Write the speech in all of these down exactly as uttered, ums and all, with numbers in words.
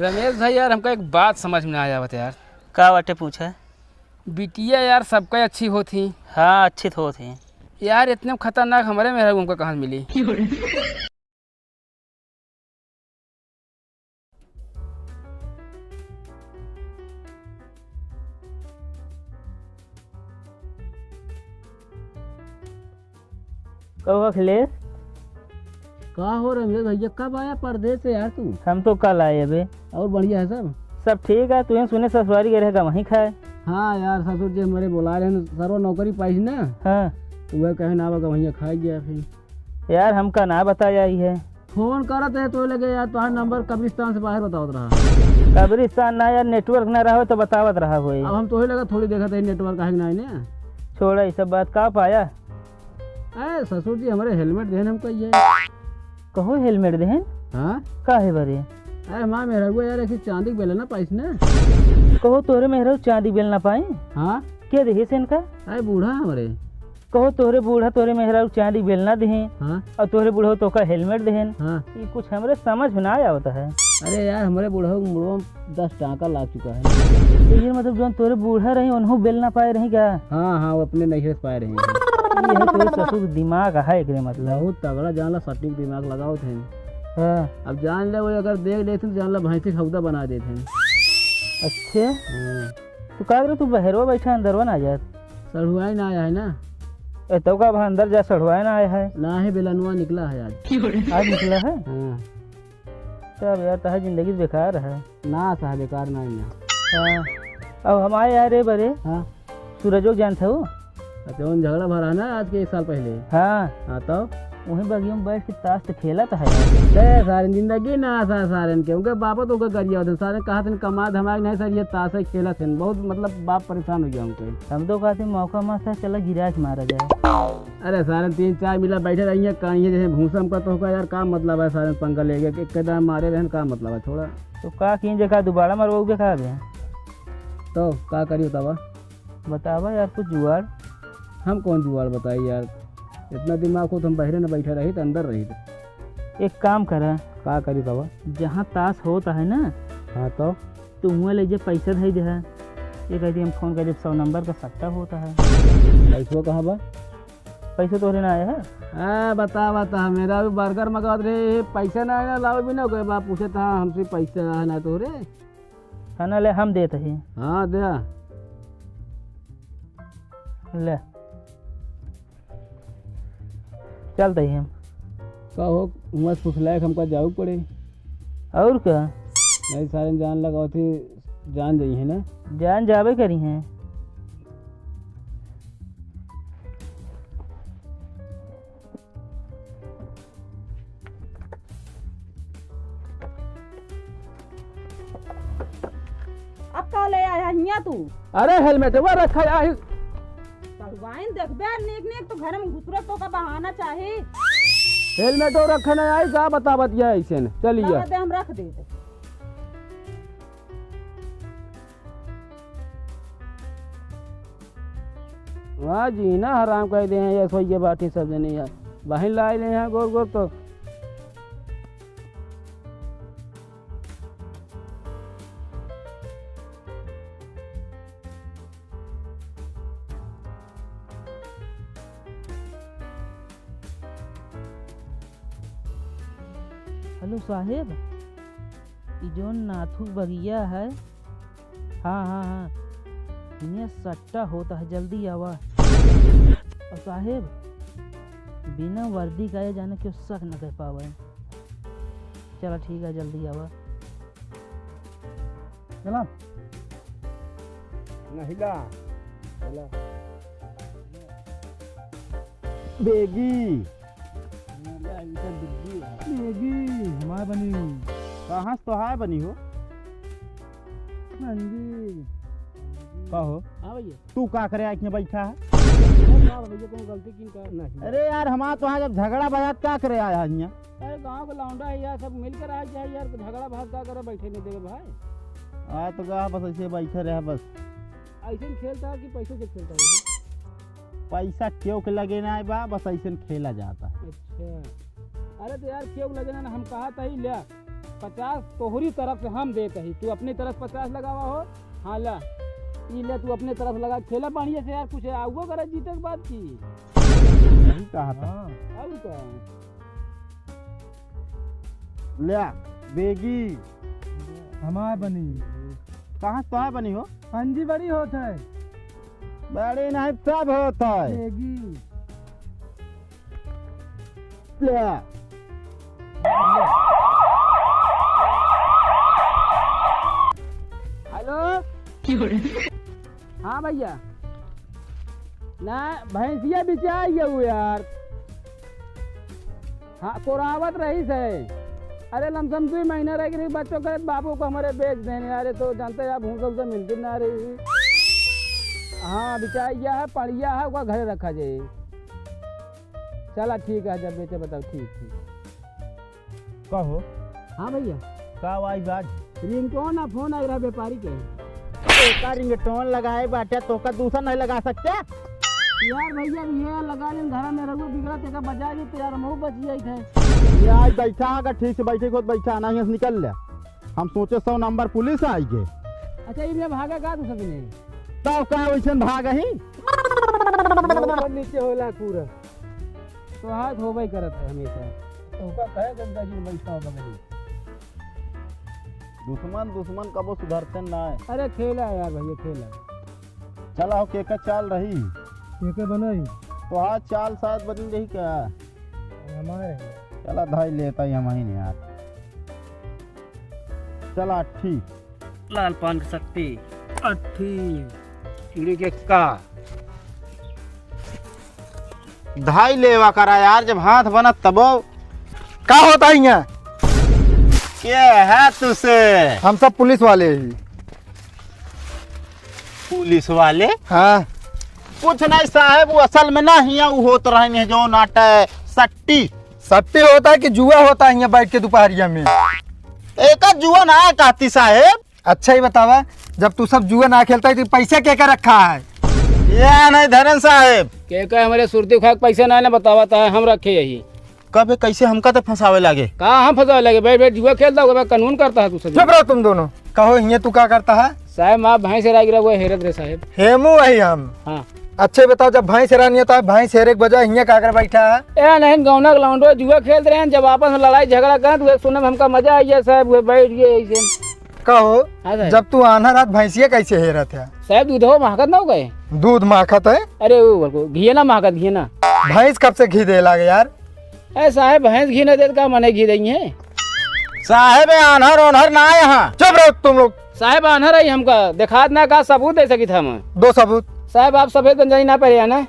रमेश भाई यार, हमका एक बात समझ में ना आवत यार। का बाटे, पूछा। बिटिया यार, सबका अच्छी होत ही। हाँ, अच्छी तो होत ही। यार, इतने खतरनाक हमरे मेहरारू हमका कहाँ मिली? कहो अखिलेश। का हो रमेश भैया, कब आया परदेस से यार तू? हम तो कल आए बे। और बढ़िया है सब? सब ठीक है। तू सुने ससुरारी गए रहे, गवहीं खाए। हाँ यार, ससुर जी हमरे बोलाए रहे, सरवा नौकरी पाइस ना। हाँ। तो वह कहे ना, अब गवहिया खाए गया फिर। यार, हमका ना बताया ही है। फोन करत है तोहे लगे यार, तोहार नंबर कब्रिस्तान से बाहर बतावत रहा। कब्रिस्तान ना यार, network ना रहा हो तो बतावत रहा होई। अब हम तोहे लगे थोड़ी देखत है network आहे कि ना ने। छोड़ा ये सब बात, का पाया? अरे ससुर जी, हमरे helmet देहन हमका ये। कहो helmet देहन? हाँ। काहे बरे? अरे हमार मेहररुआ यार, एक चांदी के बेलना पाइस ना। कहो तोरे मेहररू चांदी बेलना पाई? हाँ। के देहे से इनका? अरे बूढ़ा हमरे। कहो तोहरे बूढ़ा तोहरे मेहरारू चांदी बेलना देहे, हाँ। और तोहरे बूढ़ा तोहका helmet देहेन। हाँ। ये कुछ हमरे समझ में ना आवत है। अरे यार, हमरे बूढ़ा के मुड़वा में दस टांका लाग चुका है। तो ये मतलब जौन तोहरे बूढ़ा रही, उन्हों बेलना पाए रही का? हाँ, हाँ, वो अपने नैहर से पाए रही। ये है तोहरे ससुर के दिमाग है एकरे मतलब। बहुत तगड़ा, जान ला सटीक दिमाग लगावत है। हाँ। अब जान ले, वो अगर देख लेते तो जान ला भैंसी के हौदा बना देते हैं। अच्छे। हाँ। तू का करे, तू बहरवा बैठा, अंदरवा ना जात? सढ़ुआए ना आया है ना। ए, तो का, अब अंदर जा, सढ़ुआए ना आया है। ना है, बेलनवा निकला है आज। आज निकला है? हाँ। तब यार, तहार जिंदगी बेकार है। ना, साहब, बेकार ना है ना। हाँ। अब हम आए यार, रे बरे। हाँ। सूरजो के जानत हो? अच्छा, उन झगड़ा भरा ना आज के एक साल पहले। हाँ। हाँ, तो? वहीं बगियों में बैठ के ताश तो खेलत है। बे, सारे जिंदगी ना आसा सारन के, उनके बापो तो उनके गरिया होते, सारे कहा थे कमा धमा के नहीं सर, ये ताश है खेलत है, बहुत मतलब बाप परेशान हो गया उनके। हम तो कहते मौका मस्त है, चला गिरा के मारा जाए। अरे सारे तीन चार मिला बैठे रही है, कहीं जैसे भूसा हमका तो होगा यार, का मतलब है सारे पंगा लेके, एक कदम मारे रहन, का मतलब है, छोड़ा। तो का की जगह दोबारा मरवाओगे का बे? तो का करी बतावा? बतावा यार कुछ जुगाड़। हम कौन जुगाड़ बताई यार, इतना दिमाग हो तो हम बहरे न बैठे रही तो अंदर रही। एक काम करा। का करी बाबा? जहाँ ताश होता है ना, हाँ तो? तू हुआं ले जे पैसा धई दे है। ये कहती हम फोन कर जब सौ नंबर का सट्टा होता है। पैसवा कहाँ बा? पैसा तोहरे ना आया है? हाँ, बता, बता, मेरा भी बर्गर मंगावत रहे, पैसा ना आया, लावे भी ना, ओकरे बाद पूछे था हमसे पैसा है ना तोहरे। है ना, ले हम देत ही। हाँ, दे। ले। चलत ही हम। का हो, हुआं से फुसलाए के हमका जाऊ पड़े। और का? नहीं, सारे जान लगावत ही, जान जाई है ना? जान जाबे करी हैं। अब का ले आया हियां तू? अरे हेलमेटवा रखा है। सड़ुआइन देखबे नीक नीक तो घर में घुसरो तो का बहाना चाही। हेलमेटो रखे ना आई का बतावत या ऐसे न। चलिए। लावा दे हम रख दे। वाह जी, ना हराम कर दे हैं, ये सोइए बाटी सब जने यार। बहिन लाई ले हैं गोर गोर तो। हेलो साहेब, ई जौन नाथू बगिया है, हाँ, हाँ, हाँ। हियाँ सट्टा होता है, जल्दी आवा। और साहेब, बिना वर्दी का ये जाने क्यों शक न कर पावे। चला ठीक है, जल्दी आवा। चला। नहीं ला। चला। बेगी। बेगी, हमार बनी। कहाँ से तोहार बनी हो? नंदी। का हो? हाँ भैया। तू का करे आँख में बैठा है? अरे ना भैया, कोनो गलती की का नहीं। अरे यार, हमार तोहार जब झगड़ा बजात का करे आया है हियाँ? अरे गाँव का लौंडा है यार, सब मिलकर आ जाए यार, झगड़ा बात का करे बैठे नहीं देवे भाई। आ तो कहा बस ऐसे बैठे रहे बस। ऐसे खेलता है कि पैसे से खेलता है? पैसा क्यों के लगे ना बा, बस ऐसे खेला जाता है। अच्छा, अरे तो यार क्यों लगे ना, हम कहा था ही लिया। पचास तोहरी तरफ से हम देत ही, तू अपनी तरफ पचास लगावा हो। हाँ ला, ई ले तू अपने तरफ लगा, खेला बढ़िया से यार, कुछ आउगो करे जीते के बाद की। सही कहा था। हाँ। और का? ल्या, बेगी। हमार बनी। कहाँ से तोहार बनी हो? पंजी बड़ी होत है। बड़ी नहीं, सब होत है। बेगी। ल्या। हेलो। हाँ भैया, ना भैंसिया बिचाई गऊ यार। हाँ, कोरावत रही से। अरे लमसम दुई महीना रह गई, बच्चों कहत बाबू को हमारे बेच देने। अरे तो जानते हैं आप, भूसा उसा मिलती ना रही। हाँ, बिचाई गया है, पड़िया है, ओका घरे रखा जाए। चला ठीक है, जब बेचे बताओ। ठीक, ठीक। कहो। हाँ भैया। का आवाज बाज? रिंगटोन आ फोन आइ रहा व्यापारी के। तोका रिंगटोन लगाए बाटे, तोका दूसर नहीं लगा सकते? यार भैया, ये लगा लेन, घरा में रहुए बिगड़ा, तेका बजा ली तो यार, हमहू बच जाई थे। ये आज बैठा, अगर ठीक से बैठे को तो बैठा, नहीं से निकल ले। हम सोचे सौ नंबर पुलिस आई गे। अच्छा, इनमें भागा का तू सभी ने? तब का वैसन भाग ही? ऊपर नीचे होला पूरा। तो हाथ होबे करत है हमेशा। तो का कहे गंगा जी बैठा बगली। दुश्मन, दुश्मन कबो सुधरते ना है। अरे खेला है यार भैया, खेला। चला हो, केकर चाल रही? केकर बनाई? तो आज चाल शायद बदल रही क्या? हमारे है। चला धाई लेता ही हम ही नहीं यार। चला ठीक। लाल पान की शक्ति। अट्ठी। चिड़ी के का? धाई लेवा करा यार, जब हाथ बनत तबो। का होता है यहाँ? के है तुसे? हम सब पुलिस वाले ही। पुलिस वाले? हाँ। कुछ नहीं साहेब, वो असल में ना हिया, वो होत रहन है जो नाटे सट्टी। सट्टी होता है कि जुआ होता है यहाँ बैठ के दोपहरिया में? एका जुआ ना है कहती साहेब। अच्छा ही बतावा, जब तू सब जुआ ना खेलता है तो पैसा के का रखा है? या नहीं धरन साहेब। के का हमारे सुरती खाक पैसा ना है ना बतावा, ता हम रखे यही। कबे कैसे हमका तो फंसावे लागे? का हम फंसावे लागे? बैठ बैठ जुआ खेलता होगा, कानून करता है तू सब। चुप रहो तुम दोनों। कहो हिये तू का करता है? साहेब, माँ भैंस हेरा गिरा, वो हेरत रहे साहेब। हेमू वही हम। हाँ। अच्छे बताओ, जब भैंस हेरानी है तो भैंस हेरे के बजाय हिये का कर बैठा है? ए नहीं, गौना के लौंडो जुआ खेलत रहे हैं, जब आपस में लड़ाई झगड़ा करत हुए सुने में हमका मजा आ गया साहेब, वो बैठ गए ऐसे। कहो, हाँ साहेब। जब तू आन्हर हाथ भैंसिया कैसे हेरत है? साहेब, दूधवा महकत ना हो गए? दूध महकत है? अरे वो घिये ना महकत, घिये ना। भैंस कब से घी दे लागे यार? ए साहेब, भैंस घी न देत का मने घी देई है? साहेब, ए आन्हर ओन्हर ना है यहाँ। चुप रहो तुम लोग। साहेब, आन्हर है हमका, देखात ना का सबूत दे सकित हम? दो सबूत। साहेब, आप सफेद पंजाबी ना पहरे है ना?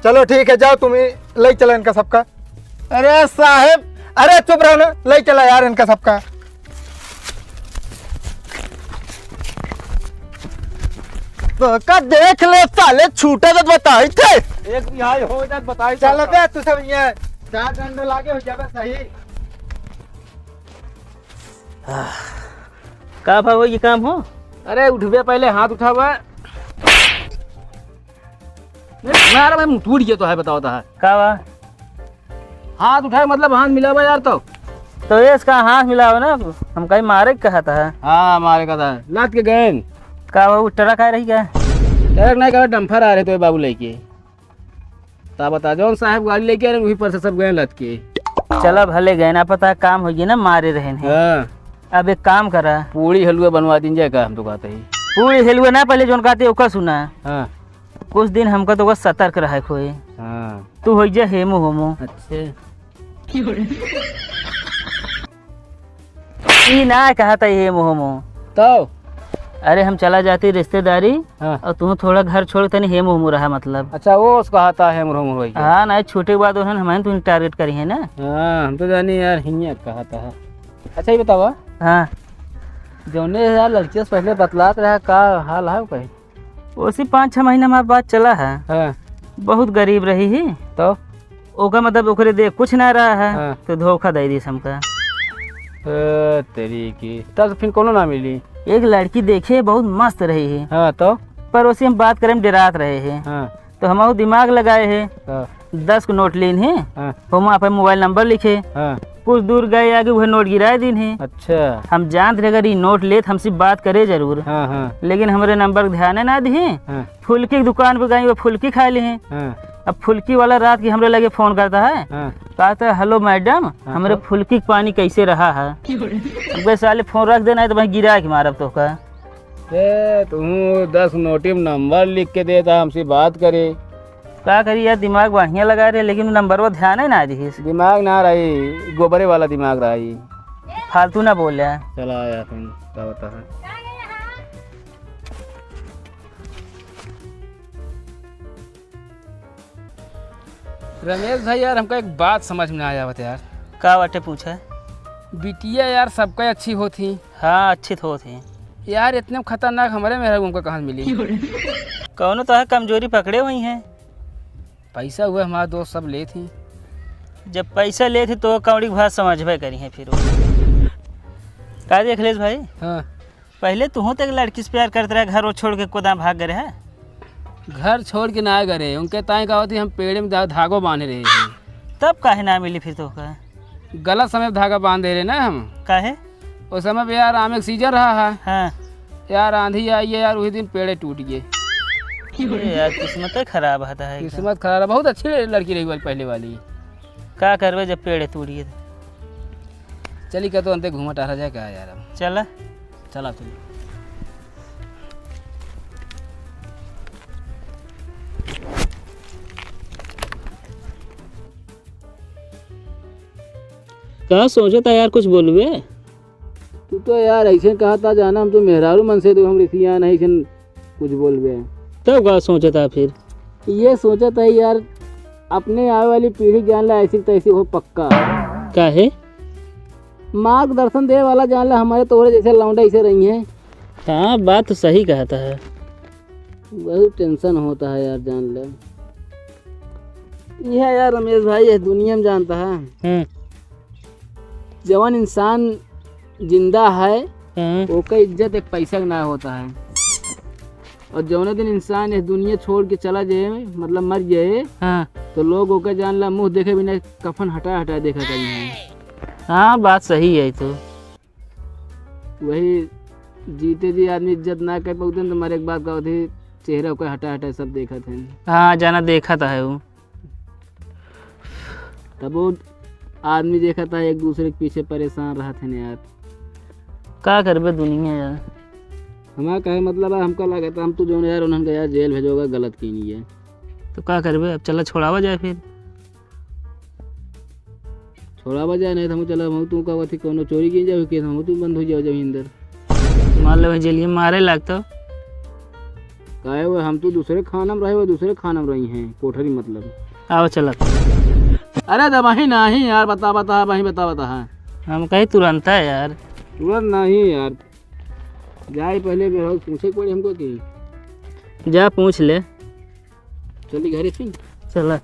चलो ठीक है, जाओ तुम ही ले चलो इनका सबका। अरे साहेब। अरे चुप रहो ना, ले चला यार इनका सबका। तो का देख ले साले, छूटे तो बताई थे। एक रिहाई हो जात बताई चलो तो। बे, तू सब यहाँ चार डंडे लागे हो जाबे सही। का भाव ये काम हो? अरे उठबे, पहले हाथ उठावा। मारा मैं मुंह टूट गया तो है, बताओ तो है। का बा? हाथ उठाए मतलब हाथ मिलावा यार तो। तो ये इसका हाथ मिलावा ना, हम कहीं मारे के कहता है। हाँ, मारे का था। लात के गेंद। का बा, वो ट्रक आ रही क्या? ट्रक नहीं, का डंफर आ रहे तो ये बाबू लेके। ता बता, जौन साहेब गाड़ी लेके आ रहे, वही पर से सब गए लद के। चला भले गए ना, पता काम होगी ना, मारे रहन है। हाँ। अब एक काम करा। पूड़ी हलवा बनवा दीन जाए का, हम तो कहते ही। पूड़ी हलवा ना, पहले जौन कहते ओकर सुना। हाँ। कुछ दिन हमका तो ओकर सतर्क रहे खोए। हाँ। तू हो जा हेमो होमो। अच्छे। ई ना कहता हेमो होमो। तो? अरे हम चला जाती रिश्तेदारी हाँ। और तू थोड़ा घर छोड़ तनी हेमो होमो रहा मतलब। अच्छा, वो उसको कहता हेमो होमो होई। हाँ, ना छूटे के बाद उन्हें हमारे तुम टारगेट करी है ना। हाँ, हम तो जानी यार हियाँ कहता है। अच्छा, ये बतावा। हाँ। जौने यार लड़कियों से पहले बतलात रहा, का हाल है कहीं? उसी पाँच छः महीना में बात चला है। हाँ। बहुत गरीब रही ही। तो? ओका मतलब ओकरे दे कुछ ना रहा है, हाँ। तो धोखा दे दी हमका। ओ, तेरी की। तब फिर कोनो ना मिली? एक लड़की देखे बहुत मस्त रही है। हाँ, तो? पर उसे हम बात करे में डरात रहे हैं। हाँ। तो हम वो दिमाग लगाए हैं। हाँ। दस को नोट लीन है। हाँ। हम आप मोबाइल नंबर लिखे। हाँ। कुछ दूर गए आगे उहे नोट गिराए दीन्ही। अच्छा। हम जानत रहे अगर ई नोट लेत हमसे बात करे जरूर। हाँ, हाँ। लेकिन हमरे नंबर ध्यान ना दिही। हाँ। फुल्की के दुकान पे गई, वो फुल्की खा ली। हाँ। अब फुल्की वाला रात की हमरे लगे फोन करता है। हाँ। कहता है, "हेलो मैडम, हाँ, हमरे तो? फुल्की के पानी कैसे रहा है?" अब कहे, "साले फोन रख देना है तो वहीं गिरा के मारब तोहका।" ए, तू दस नोटी में नंबर लिख के देता, हमसे बात करे। का करी यार, दिमाग बढ़िया लगा रहे, लेकिन नंबर वो ध्यान ही ना दिहिस। दिमाग ना रही, गोबरे वाला दिमाग रही। फालतू ना बोले। चला यार, फिर का होता है। रमेश भाई यार, हमका एक बात समझ में ना आवत यार। का बाटे पूछे? बिटिया यार सबका अच्छी होत ही। हाँ, अच्छी तो होत ही। यार इतने खतरनाक हमरे मेहरारू हमका कहाँ मिली? कौनो तो है कमजोरी पकड़े हुई हैं। पैसा हुए हमारा दोस्त सब लेत ही। जब पैसा लेत ही तो कौड़ी के भाव समझबे करी हैं फिर वो। का रे अखिलेश भाई? हाँ। पहले तुहूँ तो एक लड़की से प्यार करत रहे, घर वो छोड़ के कोदा भाग गए है। घर छोड़ के ना गए, उनके ताई का होती हम पेड़े में धा-, धागो बांधे रहे हैं। तब काहे ना मिली फिर तोहका? गलत समय पे धागा बांध दे रहे ना हम। काहे? उस समय पे यार आमे के सीजन रहा है। हाँ। यार आंधी आई है यार, वही दिन पेड़े टूट गए। अरे यार, किस्मत ही खराब है, है क्या? किस्मत खराब है, बहुत अच्छी लड़की रही वाली पहले वाली। का करबे जब पेड़े टूट गए तो? चली का तो अंते घूमा टहरा जाए का यार अब। चला। चला चली। का सोचत है यार, कुछ बोलबे? तू तो यार ऐसे कहा था जाना, हम तो मेहरारू मन से तो हम रिसिया नहीं, ऐसे कुछ बोलबे। तब का सोचत है फिर? ये सोचत है यार, अपने आवे वाली पीढ़ी जान ला ऐसी तैसी हो पक्का। काहे? मार्गदर्शन दे वाला जान ला हमारे तोहरे जैसे लौंडा ऐसे रही हैं। हाँ, बात तो सही कहता है। बहुत टेंशन होता है यार, जान ले। यह यार रमेश भाई, ये दुनिया में जानता है, हम्म। जवन इंसान जिंदा है, हम्म। ओकर इज्जत एक पैसा के ना होता है। और जौने दिन इंसान इस दुनिया छोड़ के चला जाए, मतलब मर जाए, हाँ। तो लोग ओकर जान ला मुंह देखे बिना कफन हटा हटा देखा करी हैं। हाँ, बात सही है तो। वही जीते जी आदमी इज्जत ना कर पाते हैं, तो मरे के बाद का होते चेहरा ओकर हटा हटा सब देखत हैं। हाँ, जाना देखत है वो। तब वो आदमी देखत है एक दूसरे के पीछे परेशान रहत हैं यार। का करबे दुनिया यार। हमारा कहे मतलब है, हमका लागत है हम तो जौन यार उन्हन का यार जेल भेजोगा गलत की नहीं है। तो का करबे, अब चला छोड़ावा जाए फिर। छोड़ावा जाए नहीं तो हम चला, हम तू का थी कोनो चोरी की जाओ कि हम तू बंद हो जाओ जब अंदर। मान लो जेलिए मारे लागतो। काहे वो हम तो दूसरे खाना में रहे, वो दूसरे खाना में रही हैं, कोठरी मतलब। आओ चला। अरे दबाही नहीं यार, बता बता, वहीं बता बता है। हम कही तुरंत है यार। तुरंत नहीं यार, जाए पहले बेहोश पूछे के पड़े हमको कि। जा पूछ ले। चली घरे फिर। चला।